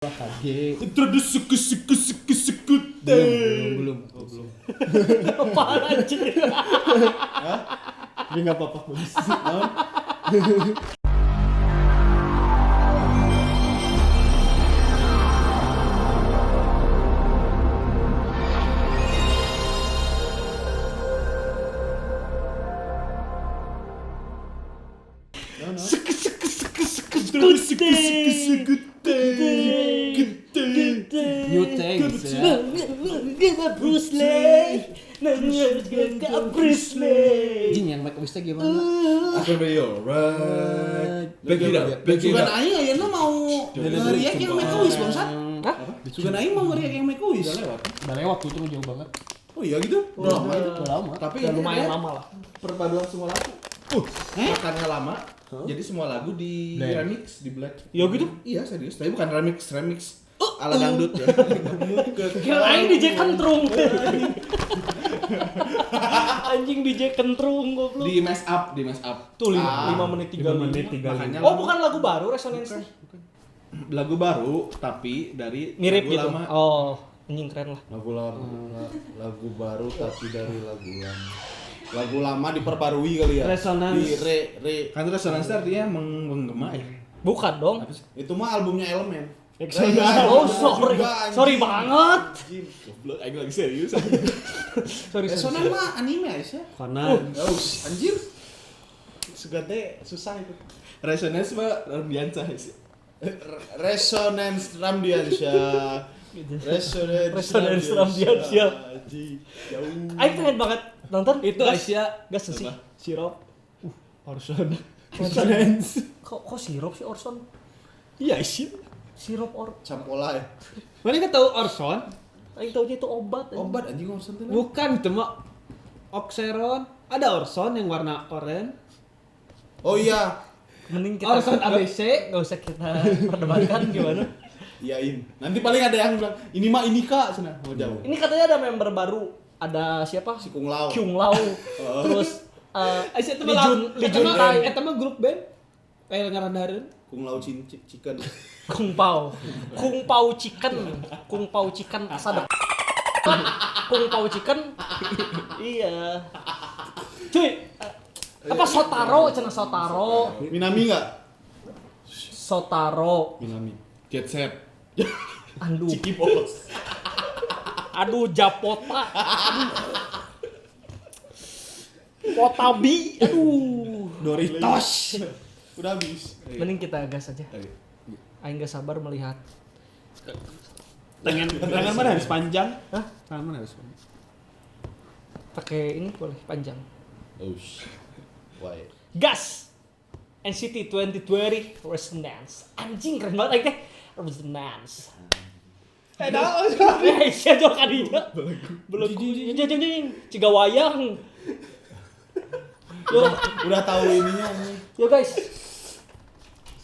KG. Introduce suku suku suku suku Belum, belum, belum. Apaan anjing? Tapi nggak apa-apa, bagus. Suku suku suku suku Introduce suku suku suku New things ya. Bruce Lee. Bruce Lee. Jing yang make wish gimana? Aku be alright. Back it up, back it Sugan up. aing ayeuna mau ngeriak yang make a wish bangsat. Hah? Sugan aing mau ngeriak yang make a wish. Udah lewat. Udah lewat tuh, itu jauh banget. Oh iya gitu. Udah lama itu. Udah lama. Tapi Udah ini lumayan ada lama lah. perpaduan semua lagu. Karena lama, jadi semua lagu di Blend. remix, di black. Ya gitu? Iya serius, tapi bukan remix, remix ala dangdut ya. Kira aing DJ kentrung. Anjing DJ kentrung goblok. Di mess up, di mess up. Tuh 5 menit 35. Menit 35. Makanya Oh, bukan lagu baru Resonance teh. Lagu baru tapi dari Mirip lagu gitu. lama. Oh, anjing keren lah. Lagu lama, lagu baru tapi dari lagu lama. Lagu lama diperbarui kali ya. Resonance. Di re re. Kan resonance artinya menggema ya. Bukan dong. Apa sih? Itu mah albumnya Elemen. Oh, sorry. Juga, anjing. Sorry banget. Goblok, aing lagi serius. Sorry, sorry. Resonance mah anime ya. Conan. Oh, anjir. Sugan teh susah itu. Resonance mah Ramdiansyah sih. Resonance Ramdiansyah. Resonance Resonance Ramdiansyah. Anjing, jauh. Aing pengen banget nonton Itu Gas. Asia. Gas sih. Sirup. Orson. Resonance. Kok kok sirup sih Orson? Iya sih. Sirup or Campola ya. Mana nggak tahu Orson? Aing taunya itu obat. anjing. Obat anjing Orson tuh. Bukan itu mah Oxeron. Ada Orson yang warna oranye. Oh iya, Mending kita Orson ABC. nggak usah kita perdebatkan gimana. iyain. Nanti paling ada yang bilang, "Ini mah ini Kak," sana. Mau jauh. Ini katanya ada member baru, ada siapa? Si Kung Lao. Kyung Lao. Terus Aisyah itu Lee Jun Lee Jun Tai, Eta mah grup band. Kayak ngarandareun. Kung Lao Cin Chicken. Kung Pao. Kung Pao Chicken. Kung Pao Chicken sadek. Kung Pao Chicken. Iya. Cuy, apa Sotaro cenah Sotaro. Minami enggak? Sotaro. Minami. Jet set. Aduh. Ciki Bos. Aduh Japota. Aduh. Potabi. Aduh. Doritos. Udah habis. Mending kita gas aja. Aing gak sabar melihat. Tangan tangan mana harus panjang? Hah? Tangan mana harus panjang? Pakai ini boleh panjang. Ush. Why? Gas. NCT 2020 Resonance. Anjing keren banget aing teh. Resonance. Eh, dah. Eh, sia jauh kadinya. Belegu. Jeng jeng jeng. Ciga wayang. Yo, Udah tahu ininya anjing. yo guys.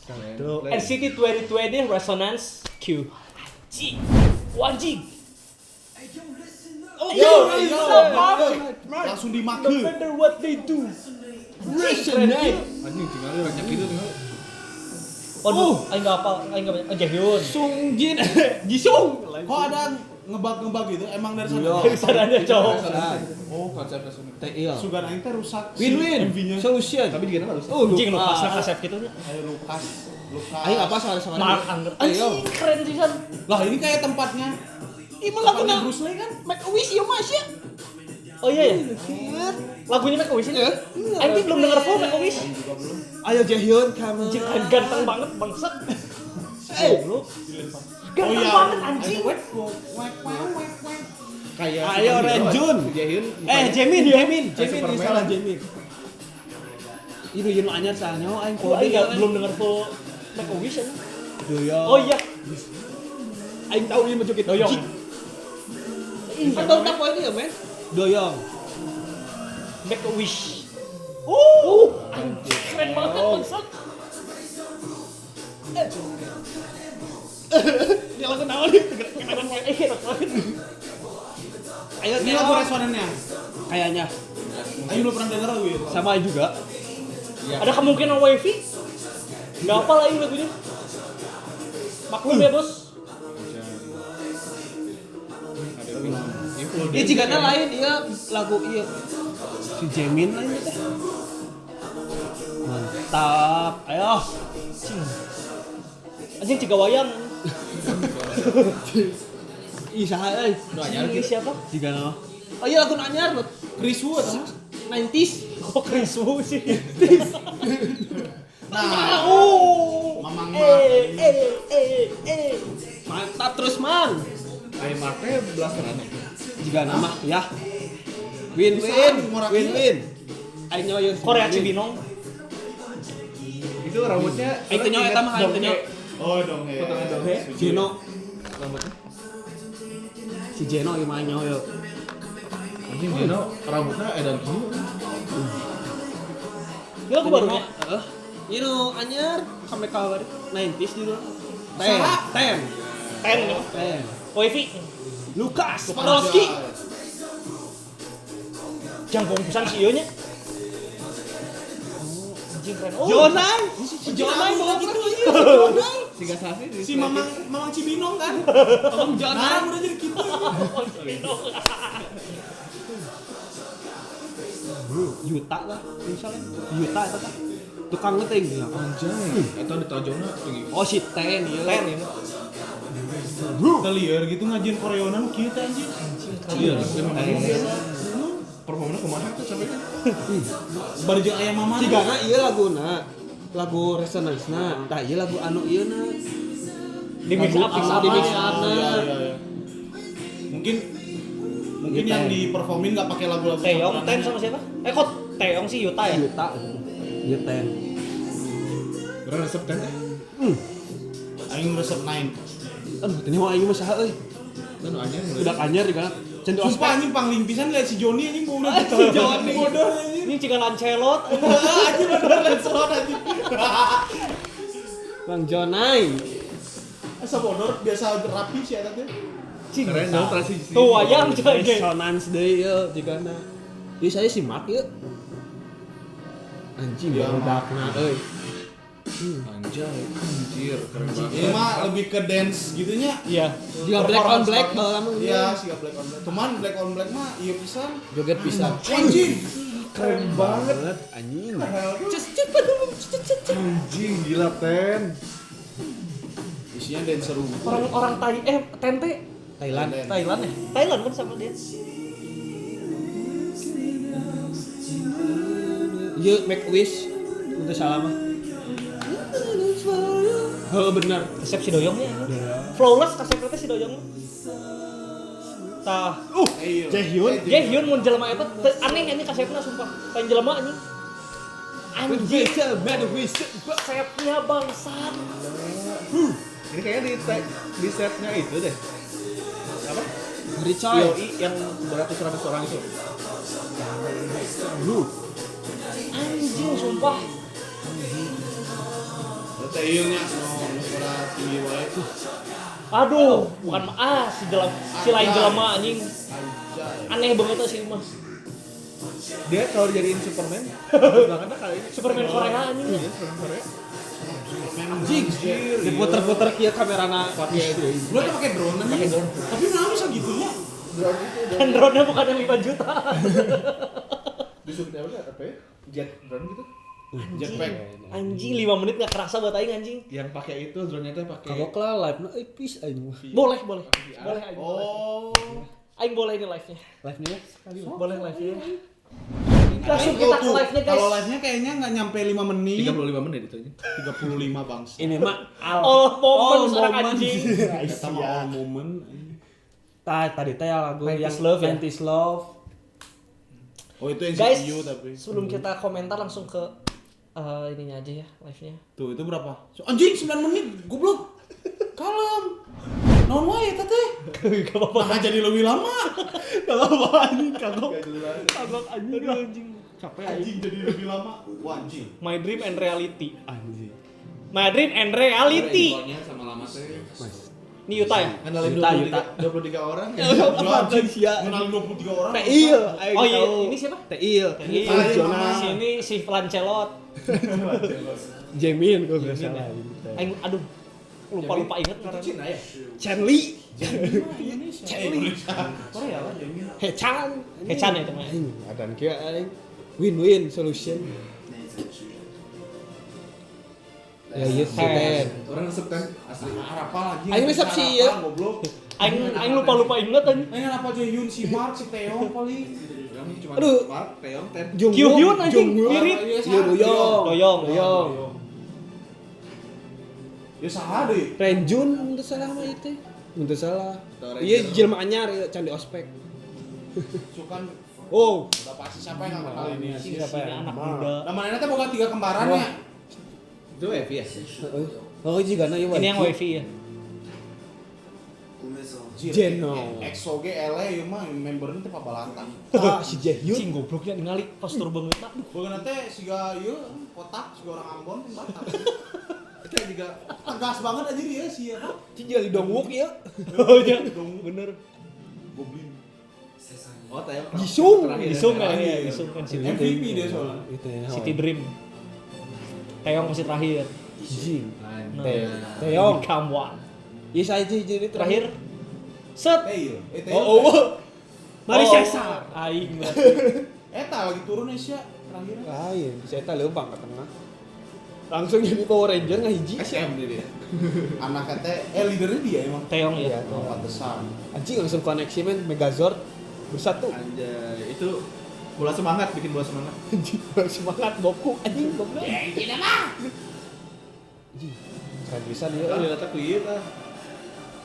Satu. NCT 2020 Resonance Q. Anjing. Anjing. Oh, Yo, yo, yo, Langsung dimake. No matter what they do. Resonance. Anjing tinggal banyak gitu tinggal. Waduh, aing enggak hafal, aing enggak banyak. Oh, Jaehyun. Sung Jin. Jisung. Kok ada ngebug-ngebug gitu? Emang dari sana? Dari sananya cowok. Oh, konsep resonance. TIL. Sugan aing teh rusak. si Win-win. MV-nya. Solution. Tapi juga harus. Oh, Anjing lu lupa. pas kasep gitu nya. Ayo Lukas, Lukas. Aing apa soal soal Mark Angger. Ayo. Anjing keren pisan. Lah ini kayak tempatnya. Ih, mah lagu Tempatnya na Bruce Lee kan? Make a wish ya Mas ya. Oh iya ya. Lagunya Make a Wish ini. Aing tuh belum denger full Make a Wish. Ayo Jaehyun come on. Anjing keren, ganteng banget bangsat. Eh. Goblok. Ganteng banget anjing. Kayak Ayo Renjun. Jaehyun. Eh Jamin, Jamin, Kayak Jamin ini Superman. salah Jamin. Ini yun anyar salahnya aing Gua aing nggak belum denger full Make a Wish anjing. Doyong. Oh iya, Aing tahu ini mah joget. Doyong. Atau tak poin ya, men? Doyong. Make a Wish. Anjing keren banget bangsat. Ini lagu naon nih? Keren banget, enak banget. Ayo Ini lagu resonannya. Kayaknya Aing belum pernah denger lagu itu. sama aing juga. Ada kemungkinan wifi? Gak apa lah ini lagunya. Maklum ya bos. Ieu jigana lain ieu lagu ieu. Si Jamin lain teh. Mantap. Ayo. Cing. Anjing ciga wayang. Ih saha euy? Nu anyar Ini gitu. siapa? Jigana mah. Oh iya lagu nu anyar nu Chris Wu atau 90s. Kok Chris Wu sih? Nah, Oh. Mamang mah. Mantap terus mang. Ai Mark teh blasteran ya. Jigana mah ya. Win win win win. Aing nyawa ieu. Korea Cibinong. Itu rambutnya Aing teu nyawa eta mah aing teu nyawa. Oh dong ya. Potongan donghe. Jeno, Rambutnya. si Jeno ieu mah nyawa ieu. Anjing Jeno rambutnya edan kieu. Ini lagu baru ya? Heeh. Ieu nu anyar sampai ka bari 90s juga. Ten, ten, Ten. ten. Wifi. Lukas Podolski. Jangkung pisan si ieu nya. Anjing keren. Oh. Jonai, si Jonai bawa gitu ieu, si Jonai. Siga sasi di Si Mamang Mamang Cibinong kan. Mamang Jonai. Nah, udah jadi gitu. Yuta lah, misalnya Yuta eta tah. Tukang ngeting ya. Anjay, eta di tajona tinggi. Oh si Ten ieu. Ten ini. Telieur gitu ngajin Koreonan kieu teh anjing. Iya, 5 menit biasa. Performanya kumaha tuh sampai kan? Bari jeung aya mama. Cigana ieu laguna. Lagu Resonance na. Tah ieu lagu anu ieu na. Di mix up, mix up. Di mix up na. Iya, iya, iya. Mungkin mungkin Yuta yang ya. diperformin nggak pakai lagu-lagu Taeyong, campuran. Ten sama siapa? Eh kok Taeyong sih Yuta ya? Yuta. Ieu Ten. Urang resep kan teh. Aing resep 9. Aduh, teu nyawa aing mah saha euy. Kan nu anyar Udah anyar juga. Can di Sumpah ospek. anjing pangling pisan lihat si Joni anjing bodoh. Si Joni. Bodoh anjing. Ini ciga Lancelot. Anjing bener Lancelot anjing. Bang Jonai. Asa bodoh biasa rapi sih eta teh. Cing. Keren dong transisi. Tuh wayang coy. Resonance deui ieu jigana. Ieu saya si Mark ieu. Anjing Ya, barudakna euy. Anjay, anjir, keren banget. Ini mah lebih ke dance gitunya. Iya. Juga black on black baheula mah. Iya, sih black on black. Cuman black on black mah iya pisan. Joget pisan. Anjing. Keren banget. Anjing. Anjing gila Ten. Isinya dancer ungu. Orang-orang Thai Tente Thailand. Thailand ya? Thailand kan sama dia. Ieu make wish untuk salah mah. Heeh bener. Resep si Doyongnya. Flawless kasep teh si Doyong. Tah. Iya. Jaehyun. Jaehyun mun jelema eta teu aneh anjing kasepna sumpah. Lain jelema anjing. Anjing resepnya bangsat. Ini kayaknya di setnya itu deh. Apa? Richard. IOI yang beratus-ratus orang itu. Anjing sumpah. Teh ieu nya nu ora tinggi wae. Aduh, bukan si jelema si lain jelema anjing. Anjay. Aneh banget tuh si mah. Dia kalau dijadiin Superman, bagus banget lah kali ini. Superman Korea anjing. Iya, Superman Korea. Anjing. Diputer-puter kieu kamerana. Pakai Lu tuh pakai drone anjing. Pakai drone. Tapi kenapa bisa gitunya? drone itu drone. Kan drone-nya bukan yang 5 juta. Disebutnya apa? Apa ya? Jet drone gitu. Jetpack. Anjing 5 menit gak kerasa buat aing anjing. Yang pakai itu drone-nya tuh pakai Kagok lah live na euy peace aing mah. Boleh, boleh. Boleh aing. Boleh. Oh. Aing boleh ini live-nya. Live-nya ya sekali lah. Boleh live-nya. Langsung kita ke live-nya guys. Kalau live-nya kayaknya nggak nyampe 5 menit. 35 menit itu aja. 35 bangsa. Ini mah All moments orang anjing. Eta mah all moment. Tah tadi teh lagu 90s yang Love ya? 90s Love. Oh itu NCT Guys, U tapi. sebelum kita komentar langsung ke ininya aja ya, live-nya. Tuh itu berapa? Anjing 9 menit, goblok. Kalem. Naon wae eta teh? Gak apa-apa. Nah jadi lebih lama. Gak apa anjing kagok. Gak jelas. Kagok anjing. Aduh anjing. Capek anjing. Anjing jadi lebih lama. Wah anjing. My dream and reality. Anjing. My dream and reality. Infonya sama lama teh. Mas. Ini Yuta ya? Ngenalin Yuta, 23 orang ya. Apa sia? Kenalin 23 orang. Teil, aing Oh iya, tahu. ini siapa? Teil. Ini Iya, Jonas. Sini si Lancelot. Jamin kok gak salah. Aing aduh. Lupa-lupa inget Itu ngaranna. Cina ya? Chen Li. Indonesia. Chen Li. Korea lah Jamin. Hechan. Hechan ya itu mah. Anjing, adan kieu aing. Win-win solution. Ya iya sih. Ten. Orang resep kan asli. Apa lagi? Aing resep sih, ya. Goblok. Aing lupa-lupa inget anjing. Aing apa Jaehyun si Mark si Taeyong paling. Cuma Aduh. Mark, Taeyong, Ten. Jungwook, Kyuhyun anjing, Jungwook. mirip. Iya, Doyong. Doyong. Doyong. Ya saha deui. Renjun mun teu salah mah ieu teh. Mun teu salah. Atau Iya Renjun. jelema anyar ieu can di ospek. Sukan Oh, udah pasti siapa yang nggak kenal ini Anjing, Siapa ini ya? anak muda. Nah, mana teh boga 3 kembarannya. Itu Evi ya? heeh. Oh, jigana ieu Ini yang wifi ya. Jeno. EXO ge ele ieu mah membernya teh pabalantang. Ah, si Jaehyun. Cing gobloknya ningali postur banget. Aduh. Beungeuna teh siga ieu kotak siga orang Ambon teh Batak. Itu juga Tegas banget aja dia si apa? Cing jadi Dongwook ieu. Oh iya, bener. Goblin. Oh, Taeyong. Jisung. Terakhir ya. Jisung kan ya, Jisung kan City. MVP dia soalnya. Itu ya. City Dream. Taeyong masih terakhir. Jing. Nah, Taeyong. Become one. Iya saya jadi Terakhir. Set. Taeil. Eh Taeil. Oh, oh, oh. Mari Oh, Cesar. Aing berarti. Eta lagi turun Asia terakhir. Lain, saya tak leumpang ke tengah. Langsung jadi Power Ranger ngahiji. SM dia. Anaknya teh leadernya dia emang. Taeyong ya. Iya. Oh, pantesan. Anjing langsung koneksi men Megazord bersatu. Anjay, itu bola semangat, bikin bola semangat. Anjing semangat Goku anjing goblok. Anjing keren pisan ieu. Kalau lihat aku iya tah.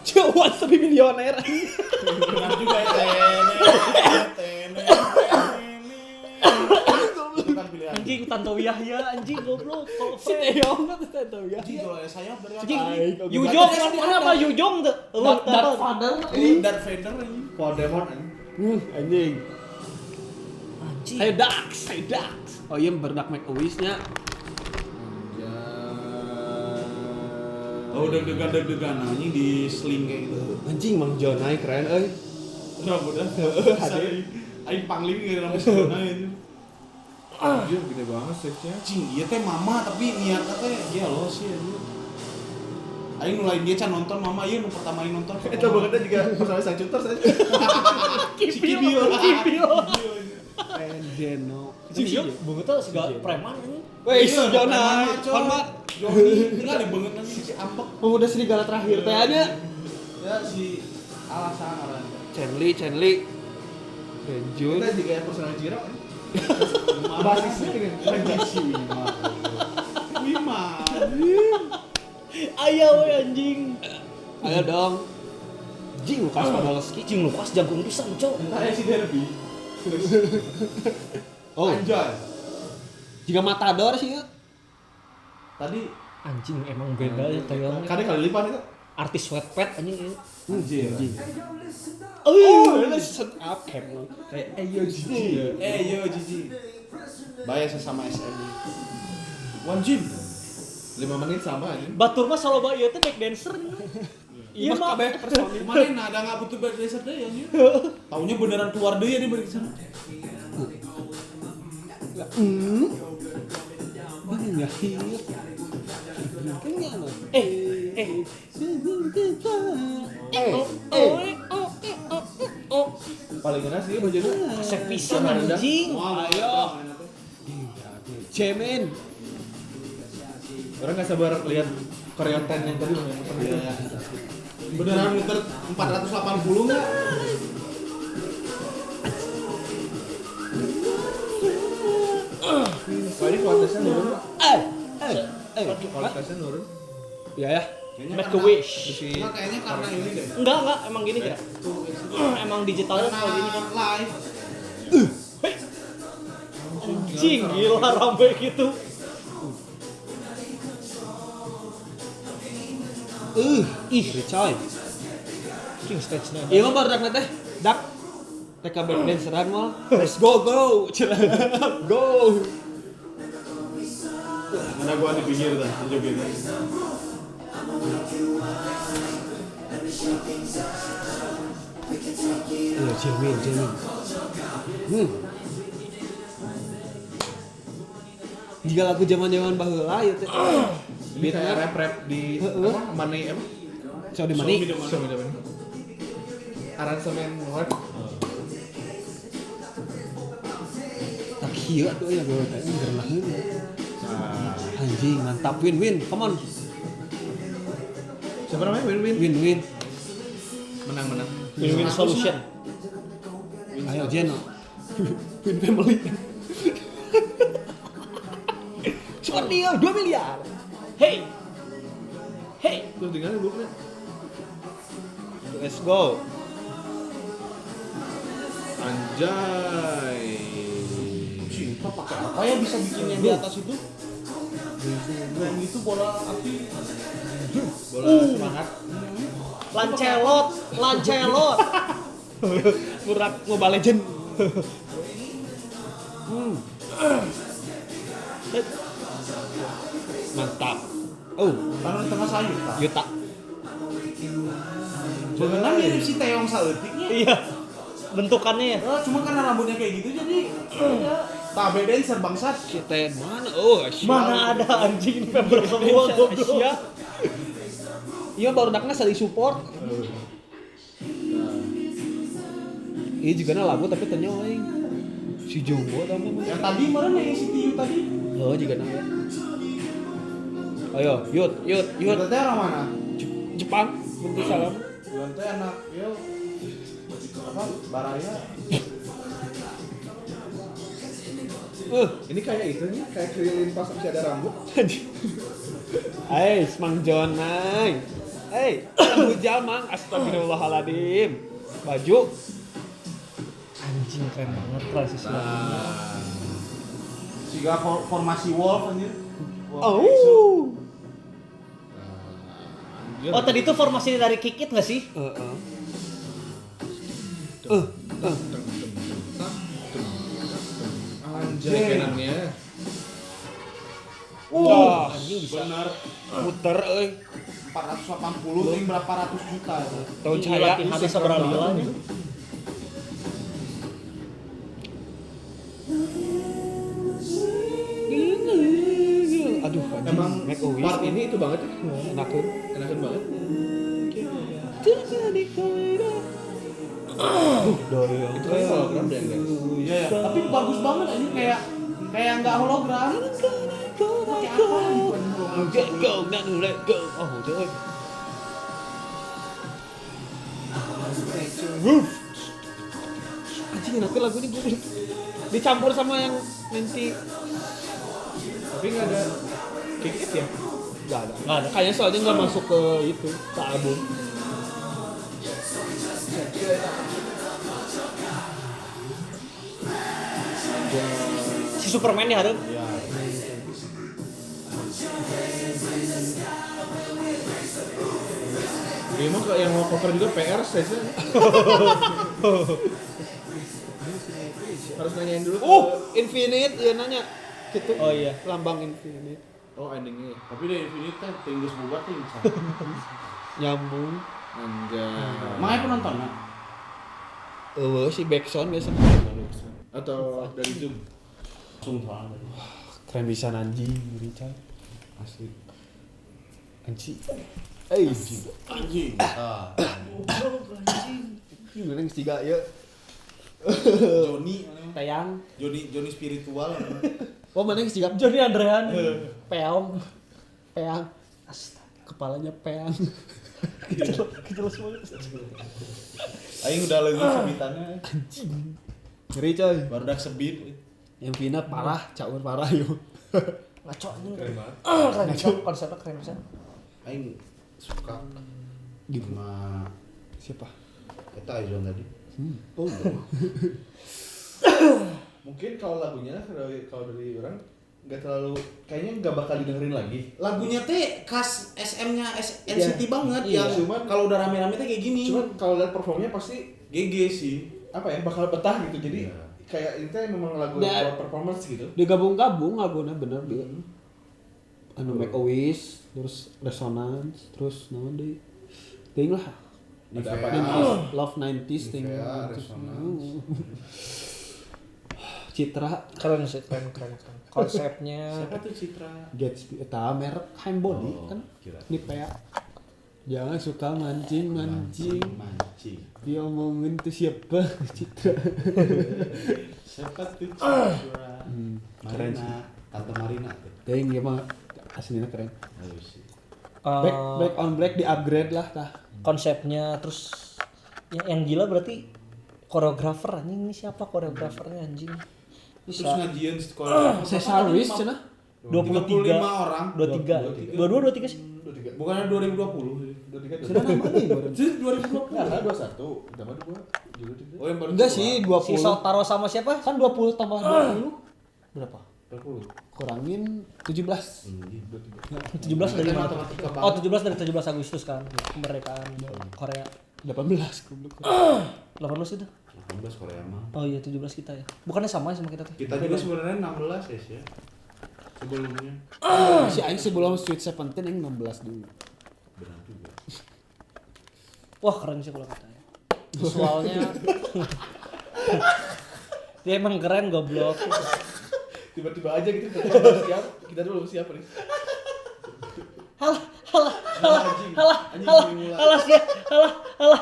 Coba tapi milioner. Benar juga ya. Tene. Itu kan pilihan. Anjing Tantowi Yahya anjing goblok. Kalau Si Taeyong kan tahu ya. Anjing kalau ada sayap dari Anjing, Aing, oke. Yujong, mana apa Yujong tuh? Darth Vader. Darth Vader anjing. Voldemort anjing. Anjing. Anjing. Ayo Dax, ayo Dax. Oh iya berdak make a wish nya. Oh, deg-degan anjing di sling kayak gitu. Anjing Mang Jonai keren euy. Rambutnya. Hade. Aing pangling gara rambut Jonai anjing. Anjir, gede banget stage-nya. Anjing, ieu teh mama tapi niatna teh dia loh sih anjing. Aing nu lain dia can nonton mama ieu nu pertama aing nonton. Itu bangetnya juga personalis sang cuter saja. Kipil, Kipil. Jeno. Cing, banget tuh segala preman anjing. Wih, Iya, Jonai, preman, coy. hormat. Joni tinggal di banget anjing si ambek. Pemuda serigala terakhir teh nya. Ya si alasan orang. Chenli, Chenli. Renjun. Kita juga yang personalis Jiro. Basisnya ini. Anjing si Wima. Wima. Aya we anjing. Ayo dong. Jing Lukas Podolski. Cing Lukas jangkung pisan, cok. Entah ya si Derby. Oh, Anjay. jika Matador sih ya. Tadi Anjing emang beda ya Taeyong. Kadang kali lipat itu. Artis sweatpad anjing ini. anjir. Oh, ini set up camp. Kayak ayo Gigi. Eh yo Gigi. Bayar sesama SM. One Jim. 5 menit sama anjing. Batur mah saloba ieu teh back dancer. Iya mah. kabeh personil. Mana nada nggak butuh bergeser deh anjir. Taunya beneran keluar deh ya dia balik sana. Bang ya. Eh, eh. Eh, Oh, eh. oh, oh, oh, oh. Paling enak sih bajunya. Kasep pisan anjing. Ayo. Cemen. Orang nggak sabar lihat Korean Ten yang tadi yang muter gitu. Beneran muter 480 nggak? Wah, ini kualitasnya nurun, Pak. Eh, eh, eh. Kualitasnya nurun. Ya ya. Kayaknya Make a karena- wish. Si Enggak, kayaknya karena ini deh. Enggak, emang gini kira. Emang digitalnya Karena kalau gini kan. live. Anjing gila rame gitu. Ih, coy. Anjing stage-nya. Iya mah baru teh. Dak. Reka back danceran mah. Let's go go. Cenah. Go. Mana gua di pinggir dah, joget. Iya, Cemen, Cemen. Jika lagu zaman-zaman baheula ieu teh. Ini kayak rap-rap di apa? Money apa? Show the money. Show me the money. Aransemen rap. Tak kieu atuh ya gue teh geurnaheun. Anjing mantap win-win. Come on. Siapa namanya? Win-win. Win-win. Menang-menang. Win-win solution. Ayo Jeno. Win family. Super deal 2 miliar. Hey. Hey. Terus tinggalnya bukan. Let's go. Anjay. Cinta pakai apa ya bisa bikin yang di atas itu? Yang itu bola api. Bola semangat. Lancelot, Lancelot. Murak Mobile Legend. Mantap. Oh, Taruh di tengah sayur tak? Yuta. Bener mirip si Taeyong saeutiknya. Iya. Bentukannya ya. Cuma karena rambutnya kayak gitu jadi tabe dancer bangsat. Si Ten mana? Oh, Asia. Mana ada anjing ini member semua goblok. Asia. Iya baru dakna saling support. Iya juga na lagu tapi tanya aing. Si Jonggo tau mah. Yang tadi mana yang si Tiu tadi? Oh, juga na. Ayo, yut, yut, yut. Yut teh orang mana? Jepang, bentuk salam. Yut teh anak yo apa? Baraya. Ini kayak itu nih, kayak Krilin pas masih ada rambut. Hey, Mang Jonai. Hey, bujal Mang, astagfirullahaladzim. Baju. Anjing keren banget transisi lagunya. Siga formasi Wolf anjir. Oh. Oh, tadi itu formasi dari Kick It nggak sih? Heeh. Anjay kanannya. Anjing bisa. Bener. Muter euy. 480 ting berapa ratus juta itu. Tahun cahaya latihannya sabaraha lila nih. Aduh, anjing. Emang Make a wish. part ini itu banget ya. Enakeun. Enakan banget. Itu kan hologram deh, guys. Iya ya, tapi bagus banget anjir kayak kayak enggak hologram. Pakai apa gitu anjir hologram. Let go, not let go. Oh, udah. euy. Roof. Anjing enak lagu ini gue dicampur sama yang nanti Tapi nggak ada Kick It ya? nggak ada. Nggak ada. Kayaknya soalnya nggak masuk ke itu ke album. Si Superman ya harus. Iya. Dia mah kalau yang mau cover juga PR saya. Harus nanyain dulu. Infinite ya nanya. Gitu. Oh iya. Lambang Infinite. Oh endingnya. Tapi dari Infinite teh ting geus bubar ting. Nyambung. Anjay. Makanya penonton nah. Eueuh si backsound biasa. Atau dari Zoom. Langsung soalnya. Keren bisa anjing Richard. Asli. Anjing. Eh, Anjing. Ah. gimana geus tiga ya? Joni Tayang. Joni Joni spiritual. Oh, mana geus tiga? Johnny Andrean. Peong. Peang. Astaga. Kepalanya peang. Kejelas banget. Aing udah leuwih sebitannya. Ngeri coy. Baru dah sebit. Yang Vina parah, caur parah yo. Ngaco anjing. Keren banget. Keren bisa, konsepnya keren bisa. Aing suka Gitu. sama Siapa? eta Aizon tadi. Oh. Mungkin kalau lagunya kalau dari orang nggak terlalu kayaknya nggak bakal didengerin lagi. Lagunya teh khas SM-nya NCT banget Iya. yang Cuman- kalau udah rame-rame teh kayak gini. Cuman kalau lihat performnya pasti GG sih. apa ya bakal betah gitu. Jadi Iya. kayak ini teh memang lagu Nah. buat performance gitu. Digabung-gabung lagunya bener dia. Anu Make a Wish, terus Resonance, terus naon deui? Teuing lah. Ada apa? 90s, Love 90s ting. Nivea, Resonance. Citra. Keren sih, keren keren keren. Konsepnya. Siapa tuh Citra? Gatsby eta merek Handbody Oh, kan. kira. Nipea. Jangan suka mancing-mancing. Mancing. Dia omongin tuh siapa? Citra. Siapa tuh Citra? Keren sih. Marina, Tante Marina tuh. Deng ieu mah aslinya keren. Halus sih. Back Black on Black di upgrade lah tah. Konsepnya terus yang gila berarti koreografer anjing, ini siapa koreografernya anjing? Terus ngajian sekolah. Cesar Ruiz cenah. 23 orang. 23. 22 23 sih. 23. Bukannya 2020. 23. Sudah nambah nih. Jadi 2020. Enggak, salah 21. Tambah 2 juga 3. Oh, yang baru Enggak keluar. sih, 20. Si Sotaro sama siapa? Kan 20 tambah 20 berapa? 20. Kurangin 17. 17 dari mana? Matematika banget. Oh, 17 dari 17 Agustus kan kemerdekaan Korea. 18 goblok. 18 itu. 18 Korea mah. Oh iya 17 kita ya. Bukannya sama ya sama kita tuh. Kita juga sebenarnya 16 ya sih ya. Sebelumnya. Si aing sebelum Sweet Seventeen aing 16 dulu. Benar juga. Wah, keren sih kalau kata ya. Visualnya. Dia emang keren goblok. Tiba-tiba aja gitu kita belum siap, kita belum siap nih. Halah, halah, halah, halah, halah, halah sih, halah, halah.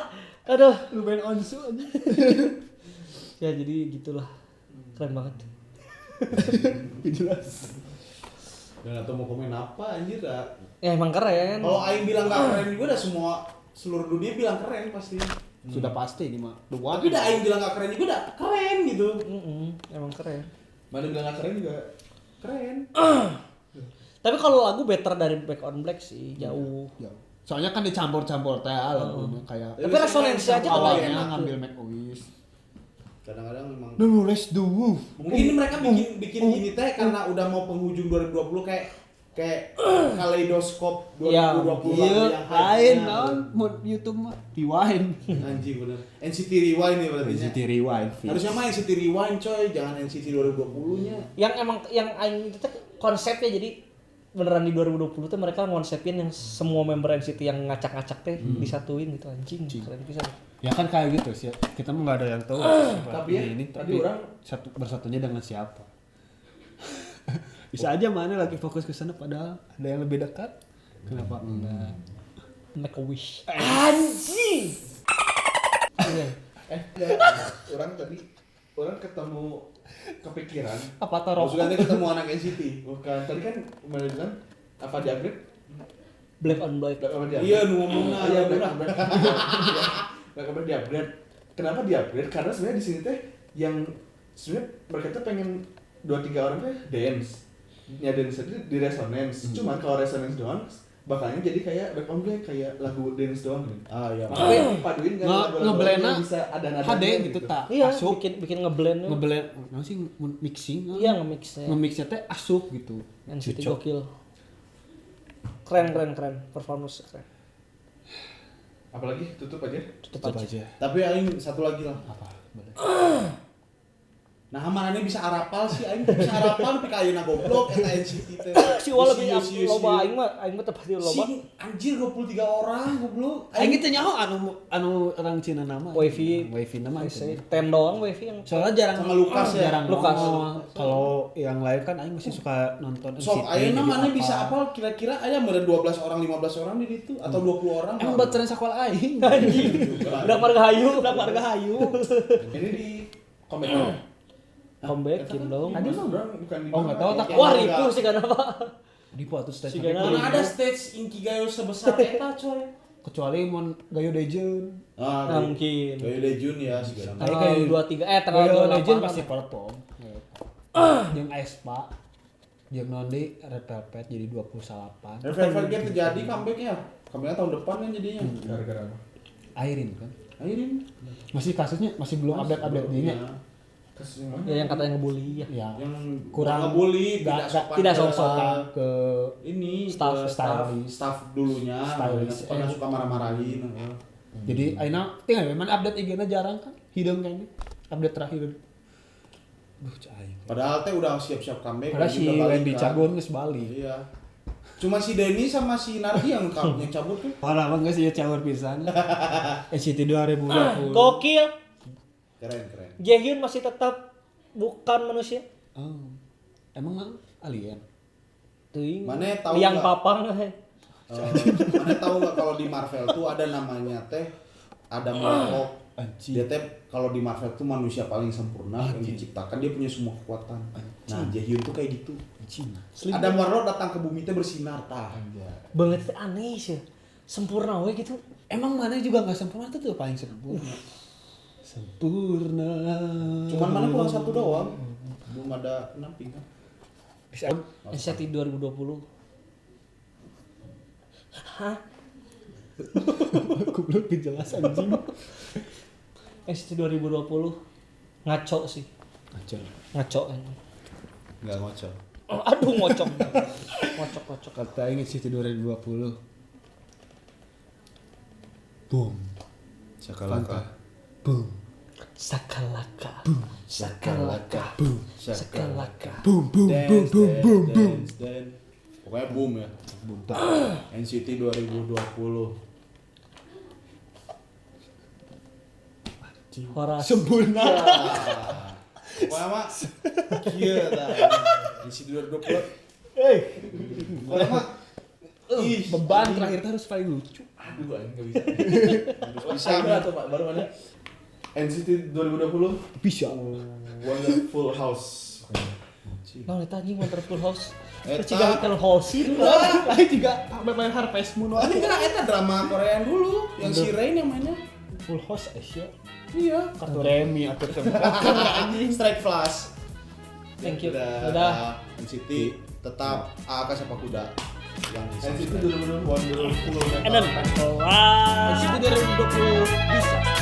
Aduh. Lu main onsu aja. Ya jadi gitulah. Keren banget. Jelas. Dan atau mau komen apa anjir dah. Ya emang keren. Kalau aing bilang gak keren juga udah semua seluruh dunia bilang keren pasti. Sudah pasti ini mah. The one. Tapi dah aing bilang gak keren juga udah keren gitu. Emang keren. Mana bilang nggak keren juga. Keren. Tapi kalau lagu better dari Back on Black sih, jauh. Ya. Soalnya kan dicampur-campur teh lagunya kayak Tapi resonansi aja kalau awalnya enak tuh. ngambil Make a Wish. Kadang-kadang memang No, let's do move. mungkin mereka bikin bikin ini teh karena udah mau penghujung 2020 kayak kayak kaleidoskop 2020 Iya. lagu Iya, yang lain hype-nya. naon mood YouTube mah rewind. Anjing bener. NCT Rewind ya berarti. NCT Rewind. Fix. Harusnya mah NCT Rewind coy, jangan NCT 2020-nya. Yang emang yang aing itu teh konsepnya jadi beneran di 2020 tuh mereka ngonsepin yang semua member NCT yang ngacak-ngacak teh disatuin gitu anjing. Keren pisan. Ya kan kayak gitu sih. Kita mah nggak ada yang tahu. Tapi ya, ini tadi orang- satu bersatunya dengan siapa? Bisa aja mana lagi fokus ke sana padahal ada yang lebih dekat. Kenapa enggak? Make a wish. Anjing. Iya. Enggak. Orang tadi orang ketemu kepikiran. Apa taro? Maksudnya ketemu anak NCT. Bukan, tadi kan mana bilang apa di upgrade? Black on Black. Black apa di upgrade? Iya, nu ngomongna. Iya, Black on Black. Iya, Black on Black di upgrade. Kenapa di upgrade? Karena sebenarnya di sini teh yang sebenarnya mereka tuh pengen 2 3 orang teh dance. Ya dance itu di resonance. Cuman kalau resonance doang bakalnya jadi kayak Black on Black kayak lagu dance doang gitu. Ah iya. Makanya dipaduin dengan lagu-lagu Ngeblendna yang bisa ada nadanya HD gitu tak. Iya, Asup bikin bikin ngeblend. ngeblend naon sih mixing. Iya, nge-mixnya. Nge-mixnya teh asup gitu. NCT Cocok. gokil. Keren keren keren performance keren. Apalagi tutup aja. Tutup, Tutup aja. aja. Tapi aing satu lagi lah. Apa? Boleh. Nah, marane bisa arapal sih aing bisa arapal tapi ka ayeuna goblok eta NCT teh. Si Wal lebih Si, si, si. loba aing mah tepat loba. Si anjir 23 orang goblok. Aing teh nyaho anu anu orang Cina nama. Wavy. Wavy nama. Saya ten doang Wavy yang Soalnya jarang Sama Lukas ya? Jarang Lukas. nongol. Kalau yang lain kan aing masih suka nonton Sok NCT, ayeuna jadi mana apa. bisa apal kira-kira aya meureun 12 orang 15 orang di ditu atau 20 orang. Emang baturan sekolah aing. Udah marga hayu, Udah warga hayu. Ini di comeback. Comebackin dong. Tadi mah orang bukan di Oh, nggak tahu, tak. Wah, ribu sih kenapa? Di atuh stage. Si Gana. Mana ada stage Inkigayo sebesar eta coy. Kecuali mun Gayo Dejun. Ah, Nah, mungkin. Gayo Dejun ya segala macam. Tanggal 23 tanggal Gayo 28. Dejun pasti perform. Jeung Aespa. Jeung Nondi Red Velvet jadi 28. Red Velvet ge terjadi comeback ya. Comebacknya tahun depan kan jadinya. Gara-gara apa? Airin kan. Airin. Masih kasusnya masih belum update-update Iya. dinya. Kasus yang mana? Ya yang katanya ngebully ya. Ya. Yang Kurang- ngebully, tidak sopan. tidak ke- sopan. Ke Ini Staff, ke stylist. staff dulunya, Stylist. pernah suka marah-marahin. Jadi ayeuna tinggal memang update IG-na jarang kan. Hideung kayaknya. Update terakhir. Duh, cai. Padahal teh udah siap-siap comeback. Padahal Wendy si udah balik Wendy kan. Cagon geus balik. Iya. Cuma si Denny sama si Nardi yang yang cabut tuh. Parah banget sih ya caur pisan. NCT 2020. Gokil. Keren, keren. Jaehyun masih tetap Bukan manusia. Oh. Emang alien? Teuing. Mana tahu Liang nggak? papang. Mana tahu nggak kalau di Marvel tuh ada namanya teh Adam Warlock. Anjing. Dia teh kalau di Marvel tuh manusia paling sempurna yang diciptakan, dia punya semua kekuatan. Nah, Jaehyun tuh kayak gitu. Anjing. Adam Warlock datang ke bumi teh bersinar tah. Banget teh aneh sih. Sempurna we gitu. Emang mana juga nggak sempurna tuh paling sempurna. Sempurna. Cuman mana kurang satu doang. Belum ada penamping kan. Bisa. NCT 2020. Hah? Goblok jelas anjing. NCT 2020 ngaco sih. Ngaco. Ngaco anjing. Enggak ngocok. Oh, aduh ngocok. Ngocok. Kata ini NCT 2020. Boom. Sakalaka. Boom. Sakalaka. Sakalaka. Boom. Sakalaka. Boom boom boom boom boom boom. Dance, Pokoknya boom ya. Boom. NCT 2020. Horas. Sempurna. Pokoknya mah kieu tah. NCT 2020. Eh, Pokoknya mah ih, beban terakhir tuh harus paling lucu. Aduh, aing enggak bisa. harus bisa. Aing atau Pak baru mana? NCT 2020 Bisa. Wonderful House. Nah, eta anjing Wonderful House. Eta. Terus juga Little House. Lain juga main Harvest Moon. Enggak, eta drama Korea yang dulu, yang si Rain yang mainnya. Full House Asia. Iya. Kartu remi atau Anjing Strike Flash. Thank you. Udah. Udah. NCT tetap AAK sepak kuda yang NCT 2020 Wonderful. And then, NCT 2020 bisa.